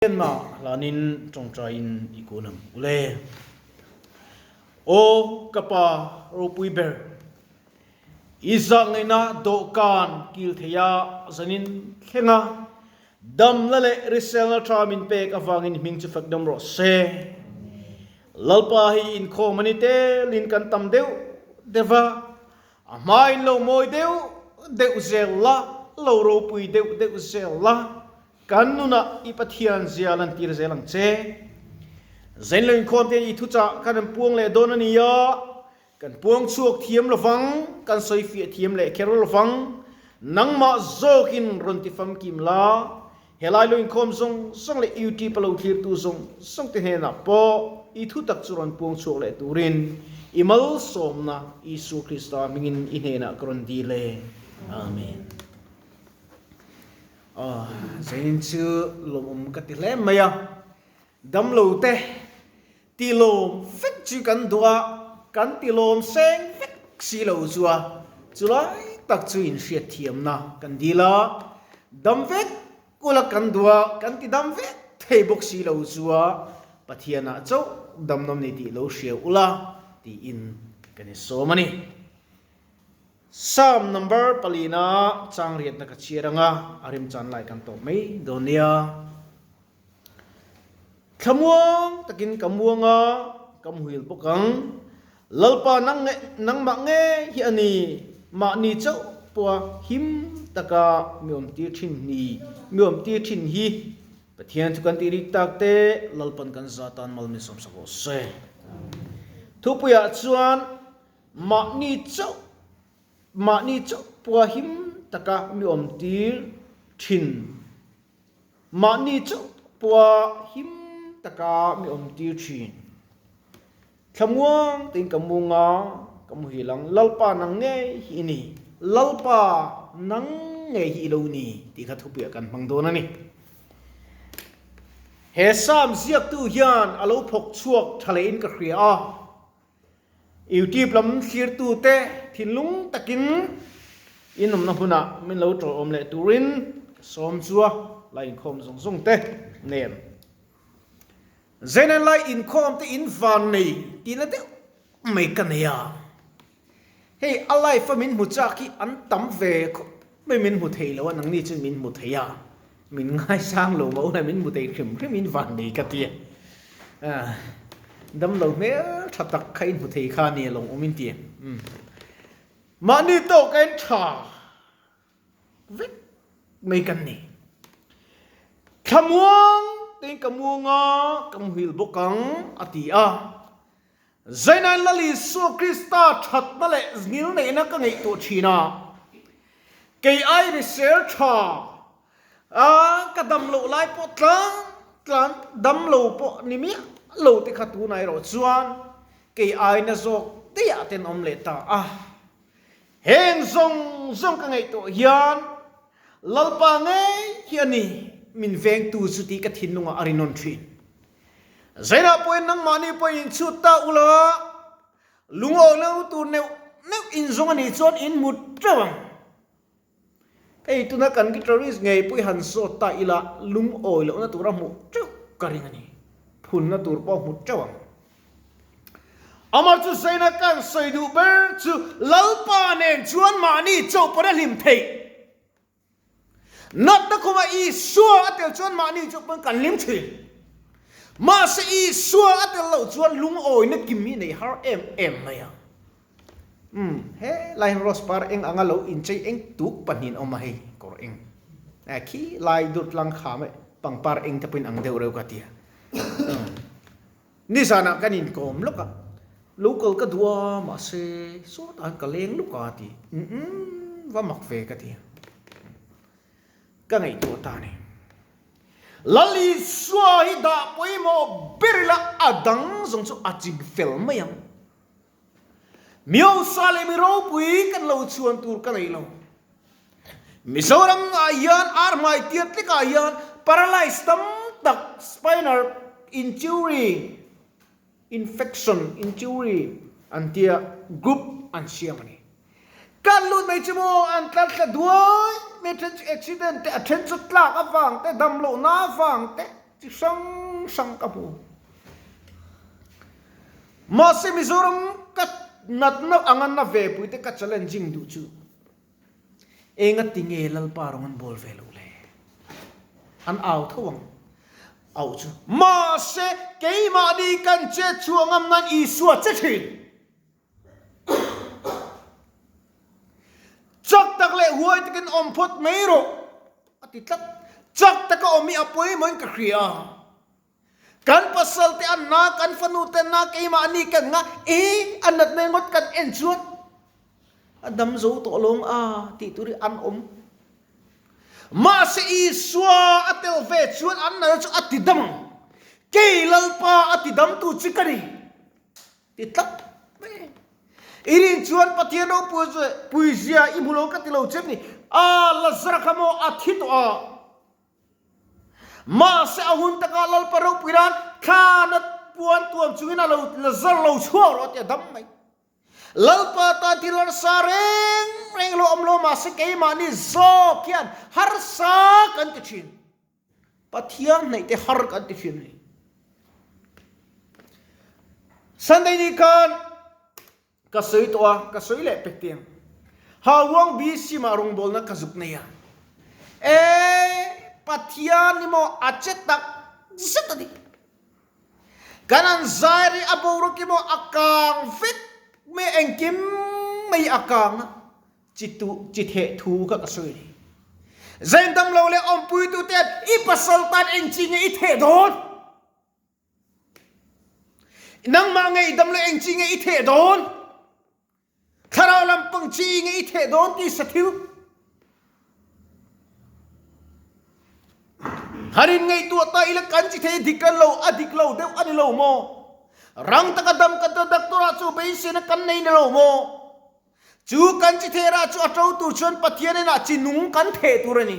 Hnenah hlanin tawngtaiin i kun ang u le. Aw ka Pa ropui ber, i zahngaihna dawhkan kil theia zanin thlenga damna leh riselna tha min pek avangin i hming chu fak dam rawh se. Lalpa hi inkhawm a ni telin kan tam deuh deuh va, a hmain lo mawi deuh deuh zel la, lo ropui deuh deuh zel la, Kan nunah i Pathian zia lantir zel ang che. Zain lo inkhawm te i thuchah kan an puang leh dawn a ni a, kan puang chhuak thiam lovang, kan sawi fiah thiam leh kher lovang, nangmah zawkin rawn ti famkim la, helai lo inkhawm zawng zawng leh YouTube a lo thlirtu zawng zawng te hnenah pawh i thutak chu rawn puang chhuak leh turin i malsawmna Isua Krista hmingin i hnenah ka rawn dil e. Amen. Aw, zainin chu lawmawm ka ti hle mai a, damlo te tilawm vek chu kan duh a, kan tilawm seng vek si lo chu a, chulai tak chu inhriatthiamna kan dil a, dam vek kula kan duh a, kan ti dam vek thei bawk si lo chu a, Pathianah chauh damnawm ni tih lo hria ula tiin kan insawm a ni. Psalm number palina chang riatna ka chhiar anga a remchan lai kan tawp mai dawn nia. Thlamuang takin ka muang a, ka muhil bawk ang. Lalpa nang nge nangmah nge hi a ni, mahni chauh pawha him taka mi awmtir thin ni, mi awmtir thin hi. Pathian chu kan tih rik tak te, Lalpan kan za tan mal min sawmsak rawh se. Thupuiah chuan Mahni chauh, mahni chauh pawha him taka mi awm tir thin. Mahni chauh pawha him taka mi awm tir thin. Thlamuang tein ka mu nga, ka muhil ang, Lalpa nang ngei hi i ni, Lalpa nang ngei hi i lo ni tih kha thupuiah kan hmang dawn a ni. He Psalm ziaktu hian a lo phawk chhuak tha lehin ka hria a. Youtube lam thlirtute thinlung takin in awmna hmunah min lo tawlawm leh turin ka sawm chu a, la inkhawm zawng zawng te nen. Zenan lai inkhawm te in van nei tihna deuh mai ka nei a. Hei a life a min hmu chak hi an tam ve khawp mai min hmu thei lo a, nangni chuan min hmu thei a, min ngaisang lo mah ula min hmu thei hrim hrim in van nei ka ti a. Dam lo hmel tha tak kha in hmu thei kha a ni a lawng awm in ti. Mahni tawk a in tha vek mai kan ni. Thlamuang tein ka muang a, ka muhil bawk ang a ti a. Zainain Lal Isua Krista thatna leh ngilneihna ka ngaihtuah thin a, kei ai risel tha a ka dam loh lai pawh tlang tlan dam lo pawh ni miah lo te kha tunah erawh chuan kei aina zawk daihah ten awm leh ta a. Heng zawng zawng ka ngaihtuah hian Lalpa ngei hi a ni min vengtu chu tih ka thinlungah a rinawm thin. Zainah pawhin nangmahni pawhin in chhut ta ula, lungawi lo tur neuh neuh in zawng a nih chuan in hmu teuh ang. Hei tuna kan guitarist ngei pawh i han zawt ta ila, lungawi lohna tur a hmuh teuh ka ring a ni. Phunna tur pawh a hmu teuh ang. Amah chu Zaina kan sawi duh ber chu Lalpa nen chuan mahni chauh pawn a hlim theih. Natna khuma Isua a tel chuan mahni chu pawn kan hlim thin. Mahse Isua a tel loh chuan lungawina kim hi nei har em em mai a. Umm, he lai hian rose par eng anga lo inchei eng tuk pahnihin awm a hei, kawr eng. Eh, khi lai dur tlang kham e, pangpar eng te pawhin ang deuh reuh ka ti a. Nizanah kan inkawm lawk a, local ka duh a, mahse sawtah hian ka leng lawk a ti. Umm, va mak ve ka ti. Ka ngaihtuah ta a ni. Lal Isua hi dah pawimawh ber ila a dang zawng chu a ching fel mai ang. Miosa leh mi ropui kan lo chhuan tur ka nei lo. Mizoram ah hian ar hmai tiat tlek ah hian paralyze tam tak spinal injury infection injury an tia group an siam a ni. Kan lut mai chu maw an tlar thla duai mai then chu accident te a then chu tlak avang te damlohna avang te. Chi hrang hrang ka hmu. Mahse Mizoram ka natna anga na ve pui te ka challenging duh chu enga ti nge Lalpa rawng an bawl ve loh le? An au tho ang au chu. Mahse keimahni kan chet chhuah ngam nan Isua che thin. Chak tak leh huai takin awm phawt mai rawh a ti tlat. Chak taka awm hi a pawimawhin ka hria. Kan pasal te an na, kan fanu te an na, keimah ani kan nga e a natna ngawt kan en chuan a dam zo tawh lawng a tih tur hi an awm. Mahse Isua a tel ve chuan an natna chu a ti dam ang. Kei Lalpa a ti damtu chu ka ni. Ti tlat mai. I rin chuan Pathian ropui chu puizia i hmu lo ka ti lo che ni. A Lazara kha maw a thi tawh a. Mahse a hun takah Lalpa ropui nan thlana puan tuam chungin a lo Lazar lo chhuak rawh a ti a dam mai. Lalpa tan thil harsa reng reng lo awm lo mahse keimahni zawk hian harsa kan ti thin. Pathian hnaih te har kan ti thin a ni. Sunday ni khan ka sawi tawh a, ka sawi leh pek teh ang. Hauruang BC mah rawngbawlna ka zuk nei a. E Pathian ni maw a che tak zet a ni. Kan an zai ri a boruak hi maw a kang vek mai engkim mai a kang a. Chi tu, chi theh thu kha ka sawi ni. Zain dam lo leh awmpuitu te i pasal tan eng chi nge i theh dawn? Nangmah nge i dam lo eng chi nge i theh dawn? Thlarau lampang chi nge i theh dawn ti sa thil. Han in ngaihtuah ta ila kan chi thei dik kan lo, a dik lo deuh a ni lo maw? Rang taka dam kan ta doctor ah chu beiseina kan nei ni lo maw? Chu kan chi thehra chu a to tur chuan Pathian inah chi nung kan theh tur a ni.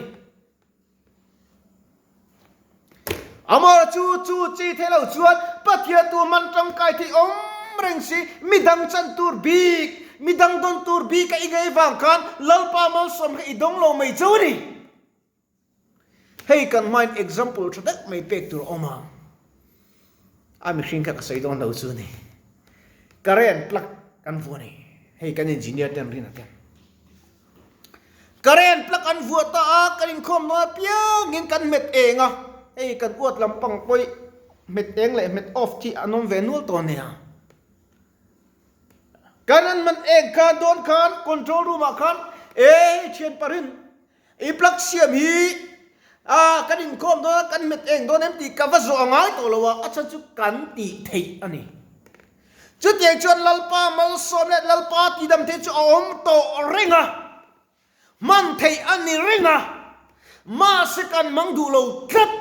Amah chu chu chi theh lo chuan Pathian tu man tangkai thei awm reng si, midang chan tur bik, midang dawn tur bik a i ngei vang khan Lalpa malsawm kha i dawng lo mai cho a ni. Hei kan hmain example tha deuh mai pek tur a awm a, a mihring kha ka sawi dawn lo chu ni. Current plug kan vuah ni, hei kan engineer ten rin a ten. Current plug an vuah ta a, kan inkhawm dawn apiangin kan hmet eng a, hei kan uat lampang pawh hmet eng leh hmet off khi an awm ve nual tawh nia. Kan an man eng khan dawn khan control room ah khan e hei thian parin I plug siam hi a kan inkhawm dawn a, kan hmet eng dawn em tih ka va zawh a ngai tawh lo a, a chhan chu kan tih theih a ni. Chutiang chuan Lalpa malsawm leh Lalpa tihdam theih chu a awm tawh reng a, hman theih a ni reng a, mahse kan mang duh lo tlat,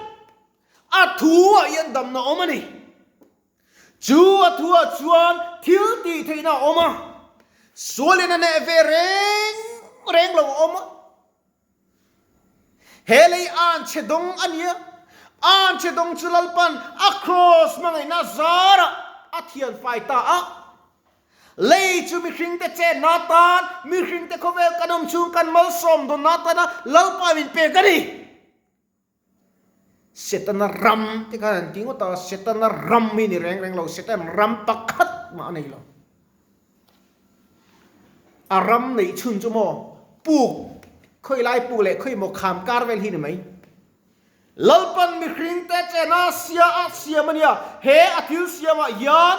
a thu ah hian damna awm a ni. Chu a thuah chuan thil tih theihna a awm a, sualin a neh ve reng reng lo a awm a. He lei anchhe dawng a nia, anchhe dawng chu Lalpan a kraws hmangaihna zarah a thian fai ta a. Lei chu mihringte chenna atan, mihringte khawvel kan awm chhung kan malsawm dawnna atana Lalpa min pek a ni. Setana ram te khan an ti ngawt a, Setana ram hi ni reng reng lo, Setan ram pakhat mah a nei lo. A ram neih chhun chu maw puk, khawi lai puk leh khawi maw kham kar vel hi ni mai. Lalpan mihring te chena sia a siam a nia, he a thil siamah hian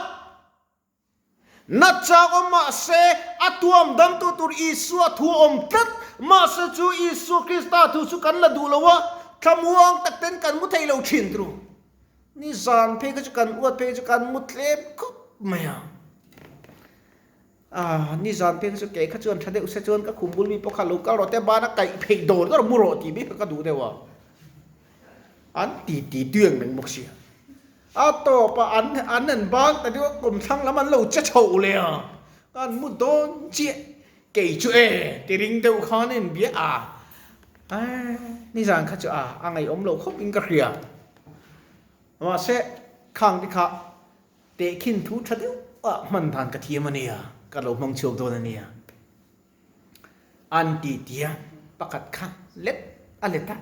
Na chak awm mahse, a tuam damtu tur Isua thu a awm tlat. Mahse chu Isua Krista thu chu kan la duh lo a, thlamuang tak ten kan mu thei lo thin tru. Ni zan phei kha chu kan uat phei chu kan mu tlem khawp mai a. Ah, ni zan phei kha chu kei kha chuan tha deuh se chuan ka khum bul mi pawh kha lo kal rawh te bana kaih pheih dawr dawr mu rawh tih mai kha ka duh deuh a. An ti ti tuiang reng bawk sia. A tawp a an an an bang ta deuh a kawmthlang lam an lo che chho leh a, an mu dawn chiah kei chu e ti ring deuh khan a inbia a, nizan kha chu a a ngaihawm lo khawp in ka hria. Mahse khang te kha tehkhin thu tha deuh ah hman dan ka thiam a nia, ka lo hmang chhuak dawn a nia. An ti tia pakhat kha let a let a.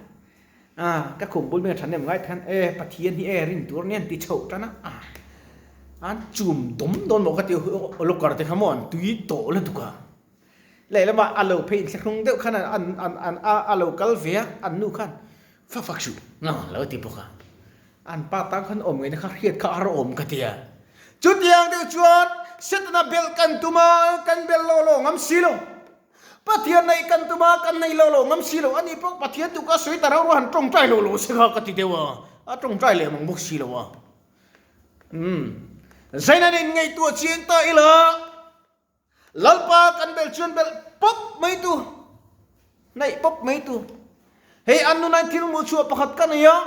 A, ka khum bul mai a thahnem ngai khan e Pathian hi e rin tur nia an ti chhoh tan a, a an chum dawm dawn maw ka ti locker te kha maw an tui tawh lutuk a. Lehlamah a lo phei inthlahrung deuh khan an an an a a lo kal ve a, an nu khan fak fak suh nga lo ti bawk a. An pa tan khan awm ngaihna kha hriat kha a rawm ka ti a. Chutiang deuh chuan Setana belh kan tum a, kan belh lo lo ngam si lo. Pathian neih kan tum a, kan nei lo lo ngam si lo. Ani pawh Pathian tu ka sawi ta rau rau han tawngtai lo lo se kha ka ti deuh a, a tawngtai leh mang bawk si lo a. Umm. Zain an inngaihtuah chiang ta ila. Lalpa kan belh chuan belh pawp mai tu, hnaih pawp mai tu. Hei an nunai thil hmuh chhuah pakhat ka nei a,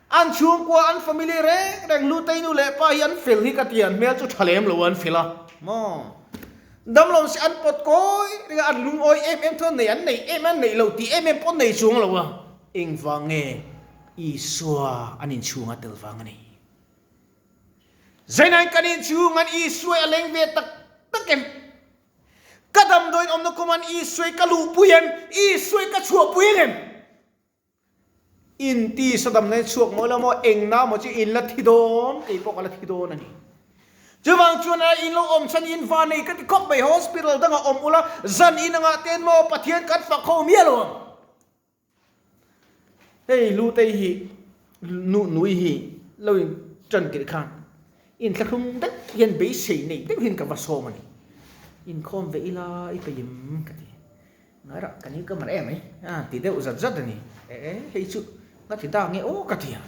an chhungkua an family reng reng Lutei nu leh pa hi an fel hi ka ti a, an hmel chu tha lem lo an fel a maw. Damlo si an pawt kawi reng a, an lungawi em em thu an nei, an nei em an neih lo tih em em pawh an nei chuang lo a, engvang nge Isua an inchhunga tel vang a ni. Zeinain kan in chung an Isuai a leng ve tak tak em? Ka damdawiin awmna kum an Isuai ka luhpui em? Isuai ka chhuahpui ang em? In ti sadamna in chhuak maw la maw eng na maw chu in la thi dawn, kei pawh ka la thi dawn a ni. Chuvang chuan a in lo awm chhan in va nei ka ti khawp mai, hospital dangah awm ula, zan in angah ten maw Pathian kan fak ho miah lo ang. Hei Lutei hi nu nui hi lo in tan tirh khan inthlahrung deuh hian beisei nei deuh hian ka va sawm a ni. Inkhawm ve ila i peim ka ti. Ngai rah ka ni ka mar em ai a ti deuh zat zat a ni. E hei chu ka ti dak nge aw ka ti a.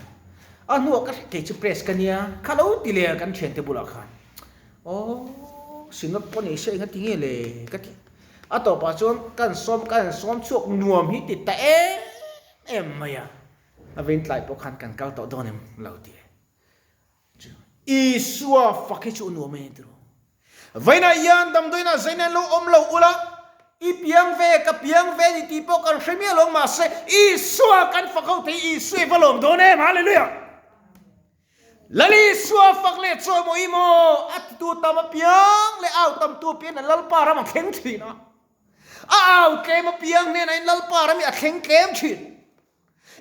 A hnuah ka kei chu press ka nia kha lo ti leh a kan thiante bulah khan. Aw Synod pawh nei se enga ti nge le ka ti. A tawpah chuan kan sawm kan sawm chhuak nuam hi ti ta em em mai a, a vein tlai pawh khan kan kal tawh dawn em lo ti e. Chu Isua fak hi chu nuam a ni tiro. Vainah hian damdawiinah zain an lo awm lo ula, i piang ve, ka piang ve ni tih pawh kan hre miah lo mahse Isua kan fak ho thei Isua i va lawm dawn em, Hallelujah! Lal Isua fak leh chawimaw i maw? A titu tam apiang leh au tamtu apiang in Lalpa ram a thleng thin a. A au tlem apiang hnenah in Lalpa ram hi a thleng tlem thin.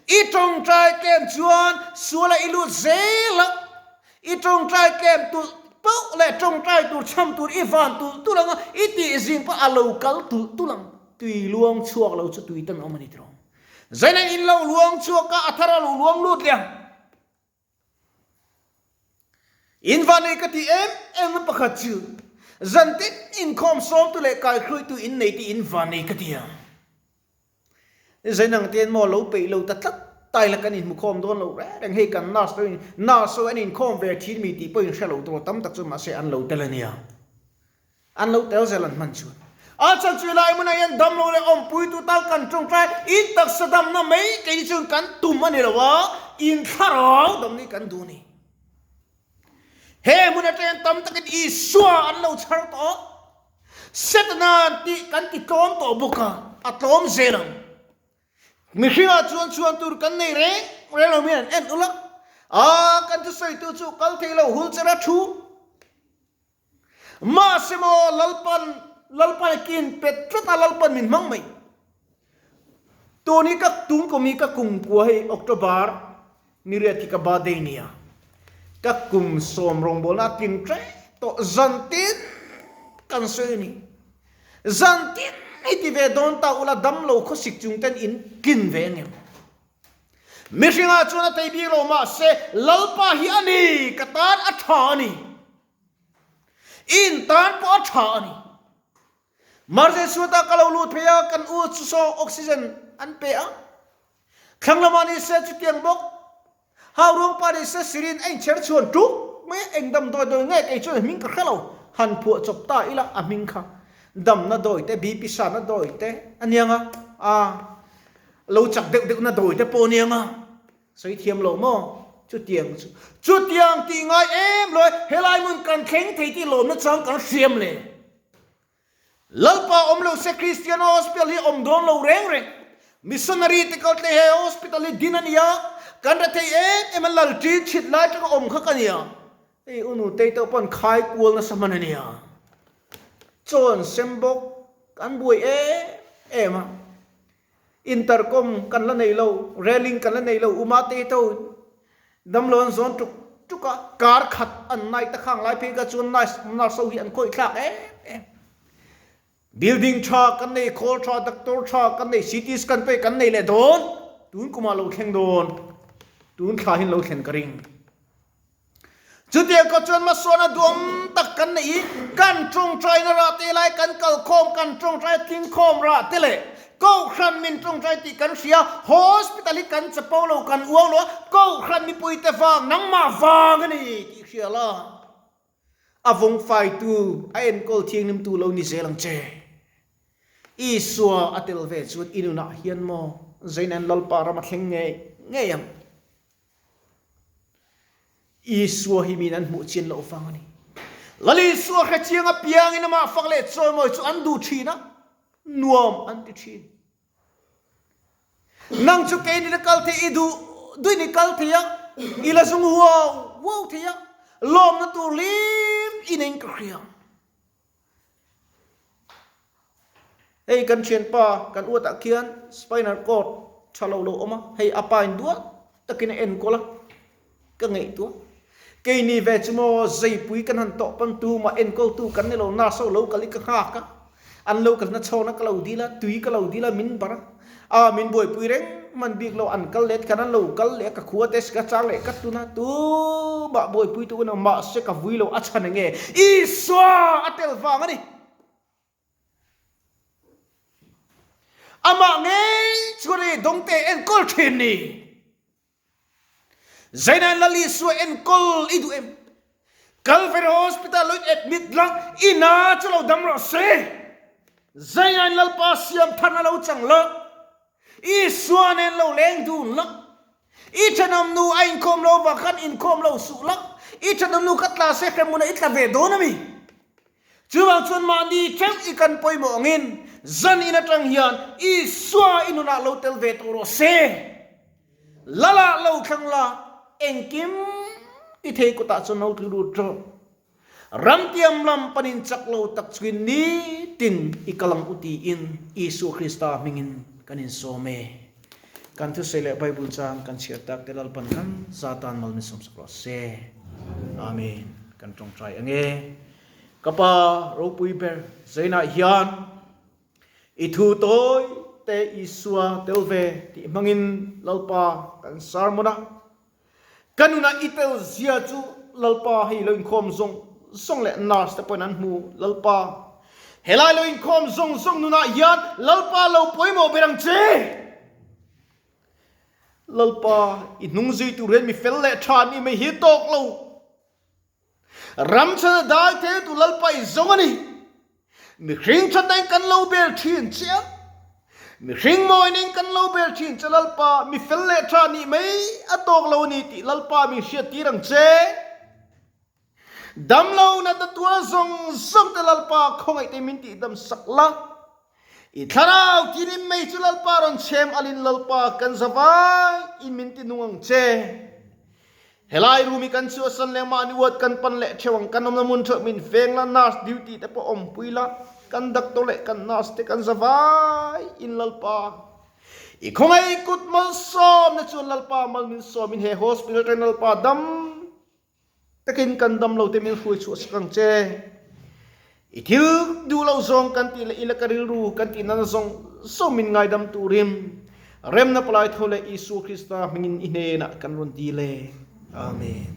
I tawngtai tlem chuan suala i lut zel a, i tawngtai tlem tulh pauh leh tawngtai tur chham tur i van tulh tulh ang a, i tih zing pawh a lo kal tulh tulh ang. Tui luang chhuak lo chu tui tan awm a ni tawh. Zaina in lo luang chhuak a, a thar a lo luang lut leh ang. In vanei ka ti em em na pakhat chu zan tin inkhawm sawmtu leh kaihruaitu in nei te in vanei ka ti a. Zainang ten maw lo peih lo ta tlat tai la kan inhmukhawm dawn lo reng reng hei kan nurse te nurse ho an inkhawm ve thin mi tih pawh in hre lo tur tam tak chu mahse an lo tel a nia. An lo tel zel an hman chuan. A chhan chu lai hmunah hian damlo leh awmpuitu tan kan tawngtai in taksa damna mai kei chuan kan tum a ni lo a, in thlarau damna hi kan duh a ni. He hmun atangin tam takin Isua an lo chhar tawh a, Setana tih kan ti tlawm tawh bawk a, a tlawm zel ang. Mihringah chuan chhuan tur kan nei reng reng lo mian an en ula, a kan thusawitu chu kal thei lo hul chera thu. Mahse maw Lalpan, Lalpan a kin pet tlat a, Lalpan min hmang mai. Tun hi ka tum kum hi ka kum kua hei October ni riat hi ka birthday nia. Ka kum sawm rawngbawlna a tling tep tawh zan tin kan sawi a ni. Zan tin hi ti ve dawn ta ula damlo khawsik chung ten in tlin ve ang em? Mihringah chuan a tei bik lo mahse Lalpa hi a ni, ka tan a tha a ni. In tan pawh a tha a ni. Emergency suatah ka lo lut phei a, kan u chu saw oxygen an pe a. Thlang lamah ni se chutiang bawk. Hau ruang pa ni se syringe a inchher chhuan tuk mai a, eng damdawi dawi nge kei chuan a hming ka hre lo. Han phuah chawp ta ila a hming kha damna dawi te, BP sanna dawi te a niang a, a lo chak deuh deuhna dawi te pawh a niang a. Sawi thiam lo maw? Chutiang chu. Chutiang tih ngai em lo e, helai hmun kan thleng thei tih lawmna chang kan hriam le. Lalpa awm lo se Christian Hospital hi awm dawn lo reng reng. Missionary te kal tlei he hospital hi din a nia, kan rethei em em a lal ṭin chhit lai ṭanga awm kha ka nia. Hei u nutei te pawn khai kual nasa hman a nia. Chaw an sem bawk, an buai em em a. Intercom kan la nei lo, railing kan la nei lo, Uma te to damlo an zawn tuk tuk a, kar khat an night a khang lai phei kha chuan nurse nurse ho hi an khawih thlak em em. Building tha kan nei, khawl tha, doctor tha kan nei, CT scan pawh kan nei leh dawn, tun kumah lo thleng dawn, tun thla hin lo thlen ka ring. Chutiang kawt chuan hmasawn a duam tak kan neih i kan tawngtaina rah te lai kan kalkhawm, kan tawngtai tlingkhawm rah te leh Kohhran min tawngtai tih kan hria, hospital hi kan chapo lo, kan uang lo a, Kohhran mipuite vang, nangmah vang a ni tih hria la, a vawngfaitu, a enkawl thianghlimtu lo ni zel ang che. Isua a tel ve chuan i nunah hian maw Zeinan Lalpa ram a thleng ngei ngei ang. Isua hi min an hmuh chian loh vang a ni. Lal Isua hre chiang apiangin amah fak leh chawimawi chu an duh thin a, nuam an ti thin. Nang chu kein i la kal thei, i duh duhin i kal thei a, i la zung huau huau thei a, lawmna tur hlim i neiin ka hria. Hei kan thianpa kan uatah khian spinal cord tha lo lo awm a, hei a pa in duat takin a enkawl a, ka ngaihtuah. Keini ve chu maw zeipui kan han tawh pawn tu mah enkawltu kan ni lo, nurse ho lo kal i ka nghak a, an lo kalna chhawna ka lo dil a, tui ka lo dil a, min bar a, aa min buaipui reng hman bik lo, an kal let khan an lo kal leh a, ka khua te ka chang leh ka tun a, tumah buaipui tu ka ni lo, mahse ka vui lo a chhan enge Isua a tel vang a ni. Amah ngei chuan hei dawngte enkawl thin ni. Zainain Lal Isua enkawl i duh em? Calvary Hospital lo in admit la, i na chu lo dam rawh se. Zainain Lalpa siam tharna lo chang la, Isua nen lo leng dun la, I thenawm nu a inkhawm lo vang khan inkhawm lo suh la, i thenawm nu kha tla se hrem hunah i tla ve dawn a mi? Chuvang chuan mahni theuh i kan pawimawh angin zan in atang hian Isua i nunah lo tel ve tawh rawh se. Lalah lo thlang la, engkim ti thei kutah chuan lo tlu lut rawh. Ramtiam lam panin chak lo tak chungin nitin i kal ang u tiin Isua Krista hmingin kan insawm e. Kan thusawi leh Bible chang kan chhiar tak te Lalpan kan Satan mal min sawmsak rawh se. Amen. Kan tawngtai ange. Ka pa ropui ber Zainah hian i thu tawi te Isua tel ve tih hmangin Lalpa kan sermon a. Ka nunah i tel zia chu Lalpa hei lo inkhawm zawng zawng leh nurse te pawhin an hmu Lalpa. Helai lo inkhawm zawng zawng nunah hian Lalpa lo pawimawh ber ang che. Lalpa i hnung zui tur hian mi fel leh tha nih mai hi tawk lo. Ram chhana dai thei tu Lalpa i zawng a ni. Mihring thatna in kan lo bel thin che a, mihring mawina in kan lo bel thin che Lalpa, mi fel leh tha nih mai a tawk lo a ni tih Lalpa min hriattir ang che. Damlo natna tuar zawng zawng te Lalpa khawngaih te min tihdam sak la. I thlarau tinim mai chu Lalpa rawn chhem alin Lalpa kan zavai in min ti nung ang che. Helai room hi kan chhuahsan leh mahni uat kan pan leh theuh ang, kan awmna hmun theuh min veng la, nurse duty te pawh awmpui la, kan doctor leh kan nurse te kan zavai in Lalpa i khawngaih kut malsawmna chuan Lalpa mal min sawmin he hospital atangin Lalpa dam Takin kan dam lo te min hruai chhuah sak ang che. I thil duh lo zawng kan tih leh i laka rilru kan tih nana zawng zawng min ngaidam turin remna palai tho leh Isua Krista hmingin i hnenah kan rawn dil e. Amen.